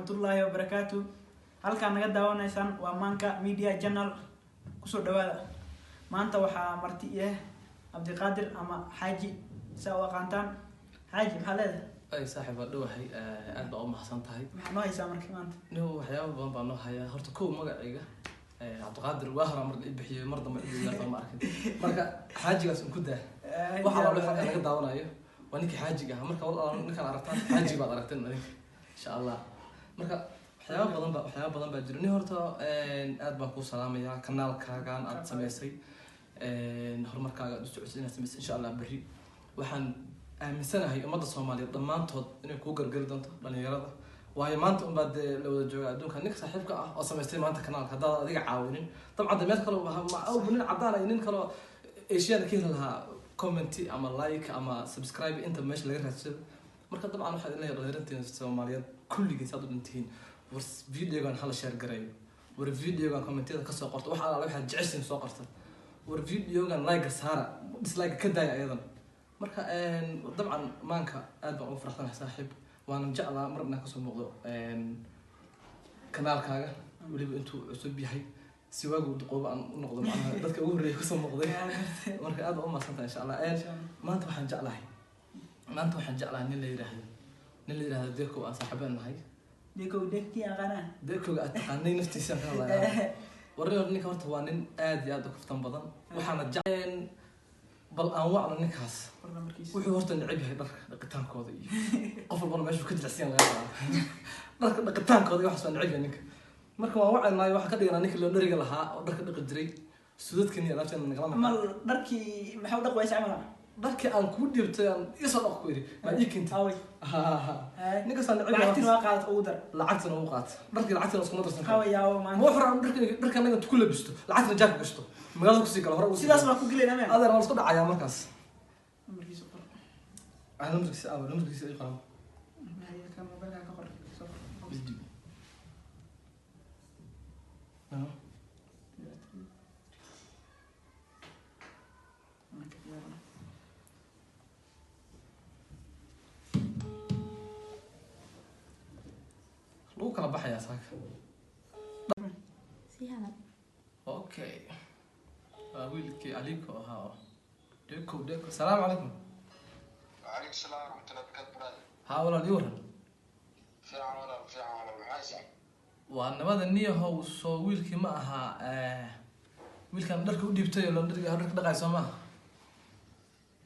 Waraxmatullaahi wabarakaatu. Halkaa naga daawanaysaan waa Maanka Media Channel. Kusoo dhawaada. Maanta waxaa marti ah Cabdiqaadir ama Xaaji, saa u aqaantaan. Xaaji, maxaa leedahay? Ay saaxiib, waa dhowahay, aad baa u mahadsan tahay. Maxaa noo haysaa marka maanta? Anigu waxyaaba badan baa noo hayaa. Horta kow, magacayga Cabdiqaadir waa horaa mar la i bixiyey, mar dambe cid yarta ma arkin. Marka xaajigaas un ku daa. Waxa waa halkan laga daawanayo waa ninkii xaajiga ahaa. Marka walaal, ninkaan aragtaan xaaji baad aragteen adinka, insha Allah. Marka waxyaaba badan baa jiro. Nin horta aad baan kuu salaamayaa. Kanaalkaagan aad samaysay, horumarkaaga aad u socotay inaad samaysay, insha Allah berri waxaan aaminsanahay ummadda Soomaaliyeed dhammaantood inay kuu gargari doonto, dhalinyarada. Waayo maanta unbaa dee la wada jooga adduunka. Ninka saaxiibka ah oo samaystay maanta kanaalka, haddaad adiga caawinin, dabcan de meel kale nin cadaan iyo nin kaloo Asiana ka heli lahaa comment ama like ama subscribe inta meesha laga raadsado. Marka dabcan waxaad leeyahay dhalinyarantiin Soomaaliyeed kulligiin saad u dhantihiin, war videogan hala share gareeyo, war videogan commentiyada kasoo qorta, wax alaala waxaad jeceshiin soo qorta, war videogan like saara, dislike ka daaya ayadan. Marka dabcan maanka aad baan ugu faraxsanahay saaxiib, waanan jeclaa mar inaan kasoo muuqdo kanaalkaaga, weliba intuu cusub yahay, si waagu duqooba aan u noqdo, macnaha dadka ugu horreeya kasoo muuqday. Marka aad baan u mahadsantahay, insha Allah. Maanta waxaan jeclahay nin la yidhaahdo Dekow, aan saaxiibeen nahay. Dekow, dekii aqaanaa. Dekowga aad taqaanay naftiisa aan ka hadlayaa. Warri hore, ninka horta waa nin aad iyo aad u kaftan badan, waxaana jecel bal aan wacno ninkaas. Qor nambarkiisa. Wuxuu horta neceb yahay dharka dhaqitaankooda, iyo qof walbana meeshuu ka jilicsiyan laga rabaa. Dharka dhaqitaankooda iyo waxaas waa neceb yahay ninka. Marka waan wacaynaayo, waxaan ka dhiganaa ninka loo dheriga lahaa oo dharka dhaqi jiray, sudadkan iyo alaabteena nagala Ama maqan. Dharkii maxaa u dhaq waysa camal? Dharkii aan kuu dhiibtay, aan iisoo dhaq ku yidhi, maad ii keentay? Away. Ninkaasaan neceb yahay. Lacagtina waa qaadat, ugu dar. Lacagtana uu qaata, dharkii lacagtana iskuma darsan karo. Hawa yaabo Ma maanta. wax hore aan dharka anaga ku labisto, lacagtana jaabka gashto, magaalada kusii galo hore ugu sii Sidaas galo. baa ku gelayna meen. Adeer, waa la isku dhacayaa markaas. Nambarkiisa qor. Ah, nambarkiisa aawa? Nambarkiisa ii qoran. Ka mobilka ka qor, soo qor. Isdib. No. Lagu kala baxayaa saaka. Sii hadal. Okay, waa wiilkii Aliko ahaa oo Deko. Deko, salaamu calaykum. وعليكم السلام ورحمة الله وبركاته brother. Haa walaal, ii waran. Fiican walaal, fiican walaal, maxaa haysaa? Waa nabada niyahow. Soo wiilkii ma aha wiilkaan dharka u dhiibtay oo laundryga dharka dhaqay, soo maaha?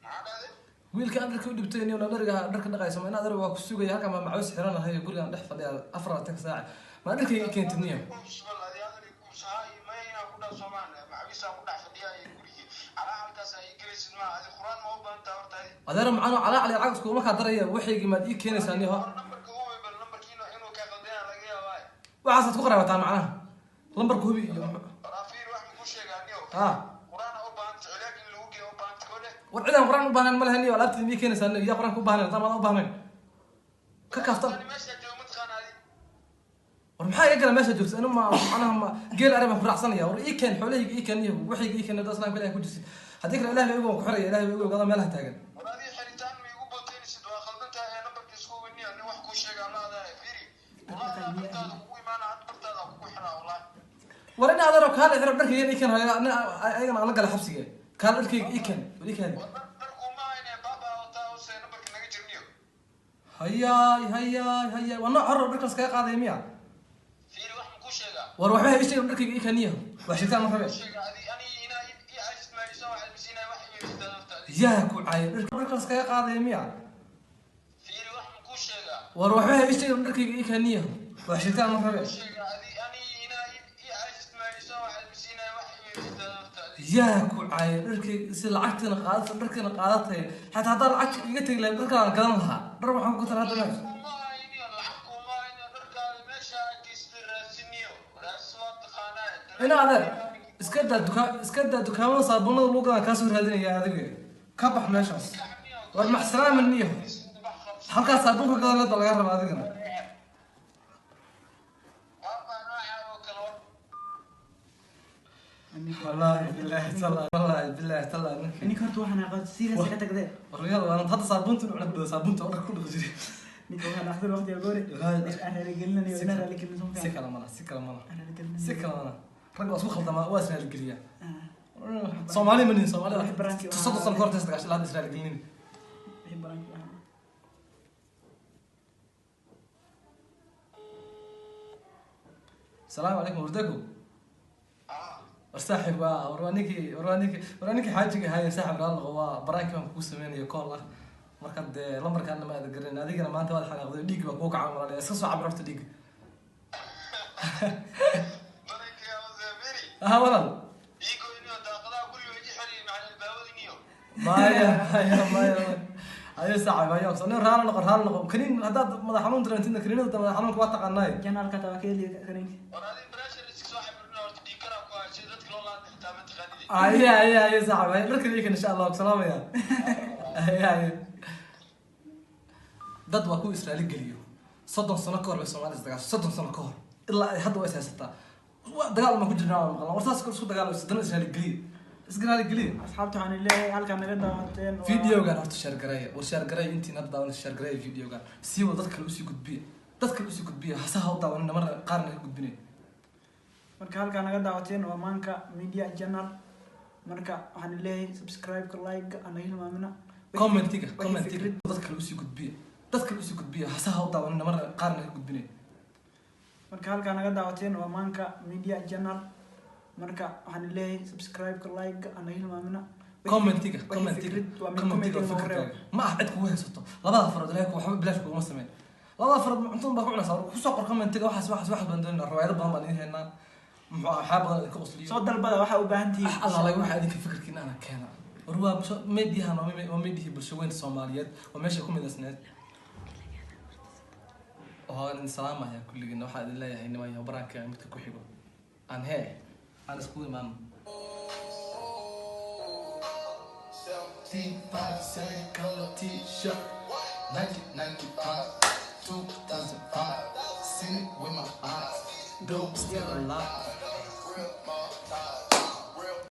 Maxaa dhahday? Wiilkaan dharka u dhiibtay niyo laundryga dharka dhaqay, soo ma? Inaad waa ku sugaya halkan, baa macaws xiranahay, gurigaan dhex fadhiya 24 saac. Maa dharkayga keentid niyo? Bal adi hadal kuusahay ma inaan ku dhaw Soomaan macawiisaan ku dhex fadhiyaa iyo gurigii calaa halkaas ay gelaysid. Ma adi quraan ma u baahan tahay horta adi? Adeer macano, calaa cali lacag iskuguma kaa daraya. Waxaygii maad ii keenaysaa niyo? Hor nambarka u wey, bal nambarkiina inuu kaa qaldaya laga yaabaa. Waxaasaad ku qaraabataa, macnaha lambarka hubi iyo Raafiir, wax ma ku sheegaa niyo? Ha. Quraan u baahan tahay, cilaag in lagu geeyo u baahan tahay kole. War cidaan quraan u baahnayn ma lahan niyo. Alaabteeda ma ii keenaysaa niyo? Yaa quraanka u baahnayn? Haddaan maadaan u baahnayn ka kaaftan. Tani meesha joogo mataqaana adi? War maxaa iga gala meesha joogta? Anu ma macnaha ma geel ari baan ku raacsanaya? War ii keen xoolahayga, ii keen iyo waxayga ii keen. Hadda islaamka Ilahay ku jirsid, haddii kale Ilahay baa igu waan ku xiraya. Ilahay baa igu ogada meelaha taagan. War adi xiritaan ma igu boteynaysid? Waa qaldan tahay ee nambarka isku hubi niyo. Nin wax kuu sheegaa ma adaa fiiri, wallahi anaa bartaada kugu imaana, had bartaada kugu xiraa wallahi. War in adeero, kaala xiro dharkayga ii keen. Ayagana aan la gala xabsiga. Kaala dharkayga ii keen, war ii keen. Dharkuma hayne, baaba wataa hoose, nambarka naga jirniyo. Hayaay, hayaay, hayaay, waa nooc hore oo dharkaas kaga qaadaya miya? Fiiri, wax ma kuu sheegaa? War waxba ha ii sheegin, dharkayga ii keen niyo. Wax sheegtaan ma rabe. Sheega adi ani inaa ii cajis maayso, waxaad misiinaya wax iibsataa horta adi. Yaa ku caaya, dharkaas kaga qaadaya miya? Fiiri, wax ma kuu sheegaa? War waxba ha ii sheegin, dharkayga ii keen niyo. Wax sheegtaan ma rabe. Sheega adi ani inaa ii cajis maayso, waxaad misiinaya wax iibsataa horta adi. Yaa ku caaya, dharkayga si lacagtiina qaadata, dharkiina qaadatay. Xataa haddaan lacag iga tegi lahayd, dharkaan gadan lahaa. Dhar waxaan ku gadan hadda meesha. Kuma hayniyo, lacag kuma hayniyo. Dharkaada meesha geysta raasiniyo, raas waa taqaanaa. Ina adeer, iska daa dukaan, iska daa dukaamada saabuunada lagu gadaan kaasoo raadinaya. Adiga ka bax meeshaas. War maxsalaama niyo, halkaas saabuunka gadan leed baa laga rabaa adigana. Baaba nooca oo kale war. Wallaahi bilaahi tallaahi, wallaahi bilaahi tallaahi, ninkii Ninka horta waxaan aqoon serious ka tagdee. Waryaal, waan hadda saabuunta inuu cunug saabuunta oo dharka ku dhaqi jiray. Ninka waxaa dhaqsan waqtiga goore. Wallaahi, Aan raaligelinayo, Si inaan kale- raaligelin soo si fiican. kale mana, si kale mana, Aan raaligelinayo. si kale mana. Rag waa isku khaldamaa, waa israaligeliyaa. Ah, Soomaali ma nihin Soomaalida. Wixii baraanki ahaa. 30 sano ka horta isdagaashay, ilaa hadda israaligelinin. Wixii baraanki ahaa. Asalaamu calaykum, wardego. War saaxib, waa war waa ninkii, war waa ninkii, war waa ninkii xaajiga ahaye. Saaxib, raali noqo, waa baraankii baan kugu sameynaya call ah. Marka dee lambarkaana ma aada garanin, adigana maanta waad xanaaqday, dhiig baa kugu kacay maranaya. Iska soo cabir horta dhiigga. Barankiga hoose, firi. Aha, walaal. Iigoyniyo daaqadaha guriga ii xiri macalin albaabadiniyo. Maya, maya, maya, maya. Ayo saaxib, ayo nin raali noqo, raali noqo. Kaniin haddaad madax xanuun dareentidna, kaniinada madax xanuunka waa taqaanaay. Janaalka taa waa ka heli karin. War adin pressure iska soo xabirina horta, dhiigkaraa ku hayo sida dadka loo laanta xitaa ma taqaanidi. Aye, aye, aye saaxib, aye dharkan iikan, insha Allah ku salaamaya. Aye, aye. Dad waa kuwa israali geliyo. 30 sano ka hor bay Soomaalida isdagaashay, 30 sano ka hor ilaa ay hadda waa is haysataa. Waa dagaal ma ku jirnaa, waa maqlan. War saas kor isku dagaal, dana israali geliyo, iska raali geliyo. Asxaabta waxaan leeyahay halkaa naga daawateen Videogan horta share gareeya, war share gareeya. Intiin hadda daawanaysa, share gareeya videogan, sii wada, dad kale usii gudbiya, dad kale usii gudbiya. Hasaha u daawanina, marna qaarna ka gudbinay. Marka halkaa naga daawateen waa Maanka Media Channel. Marka waxaan leeyahay subscribe-ka, like-ka aan naga hilmaamina. Commentiga, Wixii commentiga, dad kale usii gudbiya, dad kale usii gudbiya. Hasaha u daawanina, marna qaarna ka gudbinay. Marka halkaa naga daawateen waa Maanka Media Channel. Marka waxaan leeyahay subscribe-ka, like-ka aan naga hilmaamina. Commentiga, Wixii commentiga, fikrad waa mid commentiga, comment inoo reebo. Fikirkaaga ma ah cid kugu haysato. Labada farood ilaahay waxba bilaash kuguma sameyn. Labada farood cuntada baa ku cunaysaa. Kusoo qor commentiga waxaas, waxaas, waxaas baan doonayna. Riwaayado badan baan idin haynaa, muxuu ahaa, waxyaaba badan idinka qosliyo. Soo dalbada waxaa u baahan tihiin. Ah, alla waxaa idinka fikirkiina ana keena. War waa mediahan, waa mediahii bulsho weyn Soomaaliyeed, waa meesha ku midaysneed. Waan idin salaamaya kulligiina. Waxaa idin leeyahay nimanyo baraanka midka ku xigo aan hee aan iskugu imaano. 75 color T-shirt, 1995, 2005, seen it with my eyes, dope still alive.